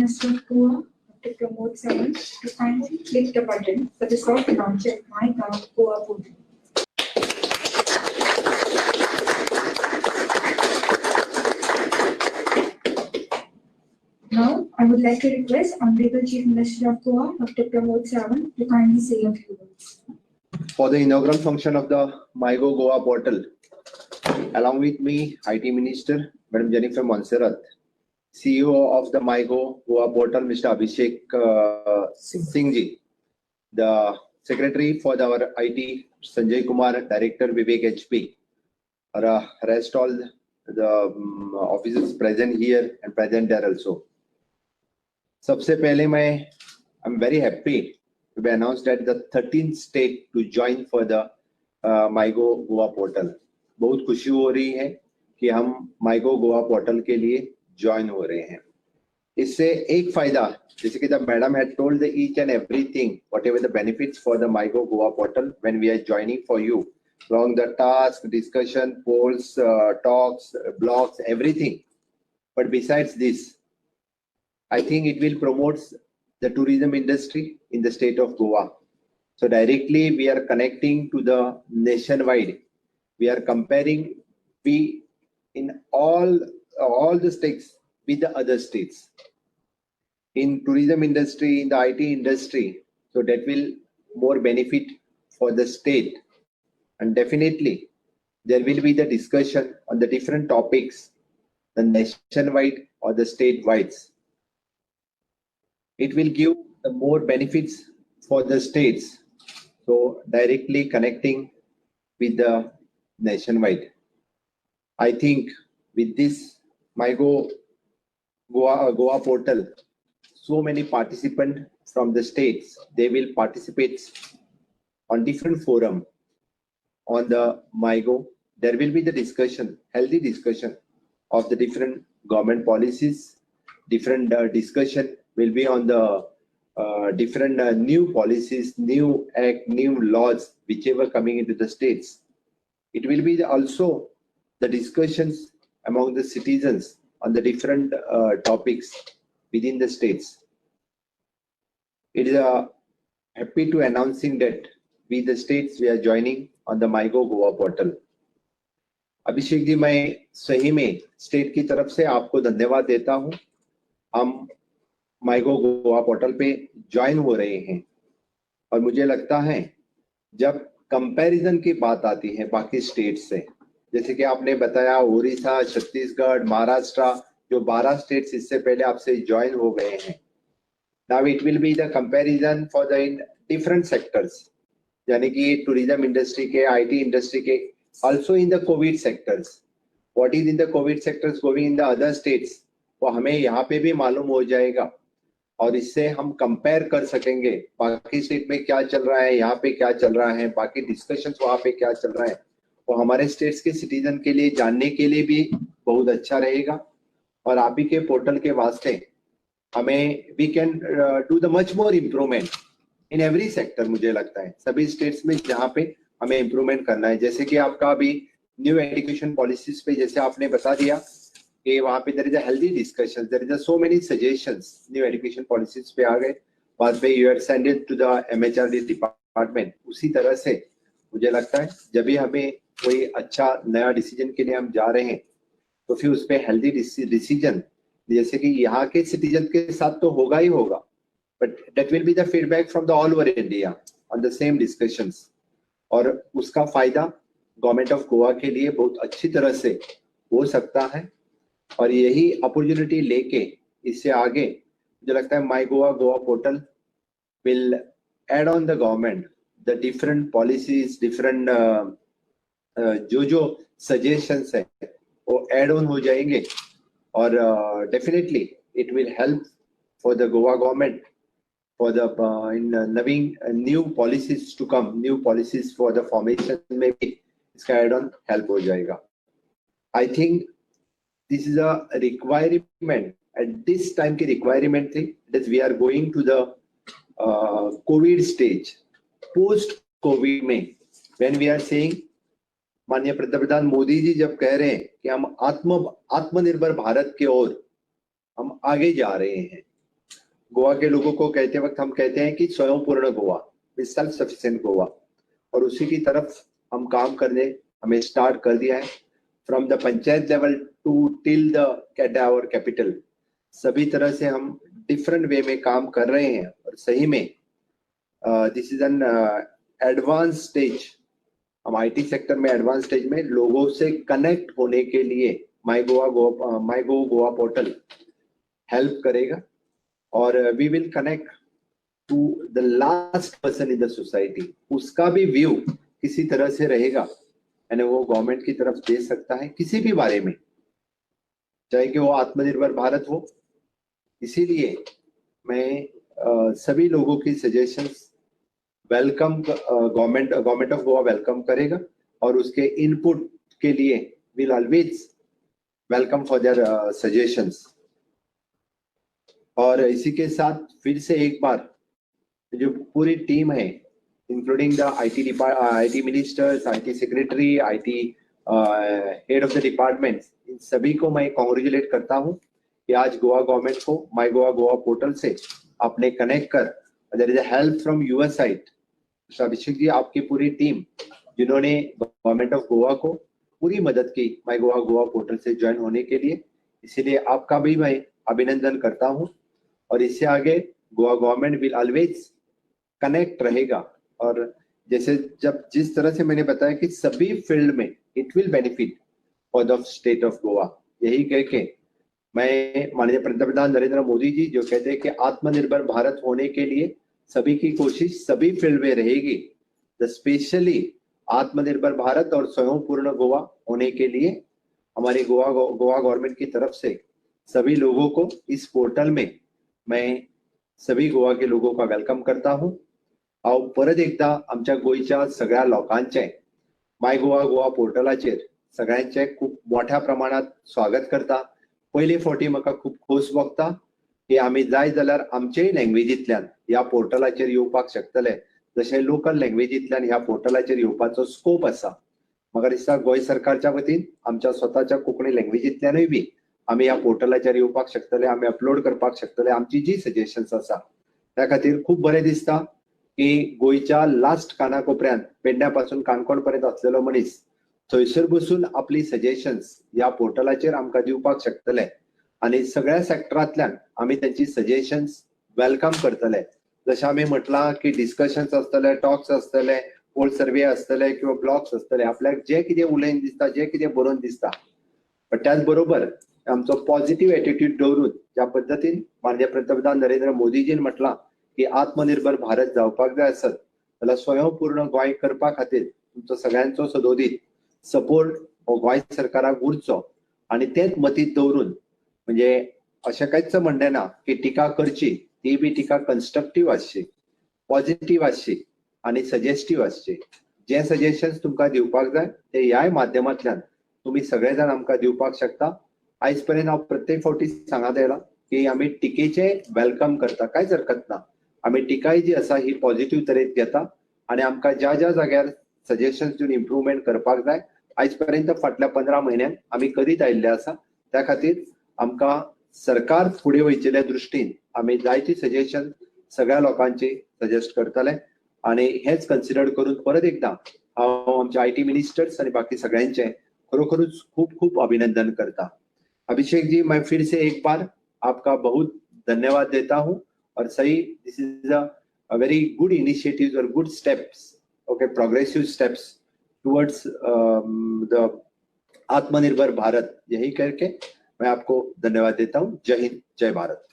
Minister of Goa, Dr. Pramod Sawant, to kindly click the button for the soft launch of MyGov Goa portal. Now, I would like to request Honorable Chief Minister of Goa, Dr. Pramod Sawant, to kindly say a few words. For the inaugural function of the MyGov Goa portal, along with me, IT Minister, Madam Jennifer Monserrate, CEO of the MyGov Goa portal, Mr. Abhishek Singh ji, the Secretary for our IT, Sanjay Kumar, Director Vivek HP, or rest all the officers present here and present there also. सबसे पहले मैं I'm very happy to be announced that the 13th state to join for the MyGov Goa portal. बहुत खुशी हो रही है कि हम MyGov Goa portal K लिए join हो रहे हैं. इससे एक फायदा, जैसे कि the madam had told the each and everything, whatever the benefits for the MyGov Goa portal when we are joining for you, along the task, discussion, polls, talks, blogs, everything. But besides this, I think it will promote the tourism industry in the state of Goa. So directly we are connecting to the nationwide. We are comparing we in all the states with the other states. In tourism industry, in the IT industry, so that will more benefit for the state. And definitely there will be the discussion on the different topics, the nationwide or the state-wide. It will give the more benefits for the states. So directly connecting with the nationwide. I think with this MyGov Goa portal, so many participants from the states, they will participate on different forum on the MyGov. There will be the discussion, healthy discussion of the different government policies, different discussion will be on the different new policies, new act, new laws, whichever coming into the states. It will be also the discussions among the citizens on the different topics within the states. It is happy to announcing that we the states, we are joining on the MyGov Goa portal. Abhishek ji, मैं सही में state की तरफ से आपको धन्यवाद देता हूं. हम माईगोव गोवा पोर्टल पे ज्वाइन हो रहे हैं और मुझे लगता है जब कंपैरिजन की बात आती है बाकी स्टेट से, जैसे कि आपने बताया उड़ीसा, छत्तीसगढ़, महाराष्ट्र, जो 12 स्टेट्स इससे पहले आपसे ज्वाइन हो गए हैं. Now it will be the comparison for the in different sectors, यानी कि tourism industry K, IT industry K, also in the COVID sectors. What is in the COVID sectors going in the other states, वो हमें यहाँ pay भी मालूम हो जाएगा और इससे हम कंपेयर कर सकेंगे बाकी स्टेट में क्या चल रहा है, यहाँ पे क्या चल रहा है, बाकी डिस्कशंस वहाँ पे क्या चल रहा है. वो हमारे स्टेट्स के सिटीजन के लिए जानने के लिए भी बहुत अच्छा रहेगा और आप ही के पोर्टल के वास्ते हमें we can do the much more improvement in every sector. मुझे लगता है सभी स्टेट्स में जहाँ पे हमें इम्प्रूवमेंट करना है, जैसे कि आपका अभी न्यू एजुकेशन पॉलिसीज पे जैसे आपने बता दिया कि वहाँ pay there is a healthy discussion, there is a so many suggestions new education policies पे आ गए, बाद में you are send it to the MHRD department. उसी तरह से मुझे लगता है जब भी हमें कोई अच्छा नया डिसीजन के लिए हम जा रहे हैं तो फिर उस पर हेल्दी डिसीजन, जैसे कि यहाँ के सिटीजन के साथ तो होगा ही होगा, but that will be the feedback from the all over India on the same discussions और उसका फायदा गवर्नमेंट ऑफ गोवा के लिए बहुत अच्छी तरह से हो सकता है. और यही अपॉर्चुनिटी लेके इससे आगे मुझे लगता है My Goa Goa portal will add on the government the different policies, different जो जो सजेशंस है वो एड ऑन हो जाएंगे और definitely it will help for the Goa government for the in knowing new policies to come, new policies for the formation में भी इसका add on help हो जाएगा. I think this is a requirement at this time की requirement थी that we are going to the COVID stage. Post COVID में when we are saying, माननीय प्रधान मोदी जी जब कह रहे हैं कि हम आत्मनिर्भर भारत के ओर हम आगे जा रहे हैं. गोवा के लोगों को कहते वक्त हम कहते हैं कि स्वयंपूर्ण गोवा, सेल्फ सफिशिएंट गोवा, और उसी की तरफ हम काम करने हमें स्टार्ट कर दिया है। From the panchayat level to till the our capital, सभी तरह से हम डिफरेंट वे में काम कर रहे हैं। और सही में this is an advance stage. हम IT sector में एडवांस स्टेज में लोगों से कनेक्ट होने के लिए my gov Goa portal help करेगा और we will connect to the last person in the society. उसका भी व्यू किसी तरह से रहेगा, यानी वो गवर्नमेंट की तरफ दे सकता है किसी भी बारे में, चाहे कि वो आत्मनिर्भर भारत हो। इसीलिए मैं सभी लोगों की suggestions welcome, government government of Goa welcome करेगा और उसके इनपुट के लिए will always welcome for their suggestions. और इसी के साथ फिर से एक बार जो पूरी टीम है, including the IT ministers, IT secretary, IT head of the department, in सभी को मैं कॉन्ग्रेचुलेट करता हूं कि आज गोवा गवर्नमेंट को माई गोवा गोवा पोर्टल से आपने कनेक्ट कर, there is help from your side. Abhishek ji, आपकी पूरी टीम जिन्होंने गवर्नमेंट ऑफ गोवा को पूरी मदद की माई गोवा गोवा पोर्टल से ज्वाइन होने के लिए, इसीलिए आपका भी मैं अभिनंदन करता हूं। और इससे आगे Goa government will always connect रहेगा और जैसे जब जिस तरह से मैंने बताया कि सभी फील्ड में it will benefit for the state of Goa. यही कह के मैं माननीय पंतप्रधान नरेंद्र मोदी जी जो कहते हैं कि आत्मनिर्भर भारत होने के लिए सभी की कोशिश सभी फील्ड में रहेगी, the specially आत्मनिर्भर भारत और स्वयंपूर्ण गोवा होने के लिए हमारी गोवा गोवा गवर्नमेंट की तरफ से सभी लोगों को इस पोर्टल में मैं सभी गोवा के लोगों का welcome करता हूं। हांव परत एकदा आमच्या गोंयच्या सगळ्या लोकांचे माय गोवा गोवा पोर्टलाचेर सगळ्यांचे खूप मोठ्या प्रमाणात स्वागत करता। पयले फावटी म्हाका खूब खोस भोगता की आमी जाय जाल्यार आमचेय लँग्वेजींतल्यान ह्या पोर्टलाचेर येवपाक शकतले, जशें लोकल लँग्वेजींतल्यान ह्या पोर्टलाचेर येवपाचो स्कोप आसा। म्हाका दिसता गोंय सरकारच्या वतीन आमच्या स्वताच्या कोंकणी लँग्वेजींतल्यानूय बी आमी ह्या पोर्टलाचेर येवपाक शकतले, आमी अपलोड करपाक शकतले आमची जी सजेशन्स आसा। त्या खातीर खूब बरें दिसता की गोंयच्या लास्ट काना कोपऱ्यान पेडण्या पासून काणकोण पर्यंत आसलेलो मनीस थंयसर बसून आपली सजेशन्स ह्या पोर्टलाचेर आमकां दिवपाक शकतले आनी सगळ्या सेक्टरांतल्यान आमी तेंची सजेशन्स welcome करतले। जशें आमी म्हटलां की डिस्कशन्स आसतले, टॉक्स आसतले, पोल सर्वे आसतले किंवा ब्लॉग्स आसतले, आपल्याक जें कितें उलयन दिसता, जें कितें बरोवन दिसता, पण त्याच बरोबर आमचो पॉझिटिव्ह एटिट्यूड दवरून ज्या पद्दतीन माननीय पंतप्रधान नरेंद्र मोदीजीन म्हटलां की आत्मनिर्भर भारत जावपाक जाय आसत जाल्यार स्वयंपूर्ण गोंय करपा खातीर तुमचो सगळ्यांचो सदोदीत सपोर्ट हो गोंय सरकाराक उरचो आनी तेच मतींत दवरून, म्हणजे अशें कांयच म्हणणें ना की टिका करची, ती बी टिका कन्स्ट्रक्टीव आसची, पॉझिटीव आसची आनी सजेस्टीव आसची। जे सजेशन्स तुमकां दिवपाक जाय ते ह्याय माध्यमांतल्यान तुमी सगळे जाण आमकां दिवपाक शकता। आयज पर्यंत हांव प्रत्येक फावटी सांगत आयला की आमी टिकेचे welcome करता, कांयच हरकत ना। आमी टिकाय जी आसा ही पॉझिटीव तरेन घेता आनी आमकां ज्या ज्या जाग्यार सजेशन्स दिवन इम्प्रुवमेंट करपाक जाय आयज पर्यंत फाटल्या 15 म्हयन्यांत आमी करीत आयिल्ले आसा। त्या खातीर आमकां सरकार फुडें वयचेल्या दृश्टीन आमी जायती सजेशन सगळ्या लोकांची सजेस्ट करतले आनी हेच कन्सिडर करून परत एकदा हांव आमचे IT ministers आनी बाकी सगळ्यांचे खरोखरूच खूब खूब अभिनंदन करता। अभिषेक जी, मैं फिर से एक बार आपका बहुत धन्यवाद देता हूं और सही this is a very good initiative Aur good steps, okay, progressive steps towards the Atmanirbhar Bharat. यही करके मैं आपको धन्यवाद देता हूं। जय हिंद, जय भारत।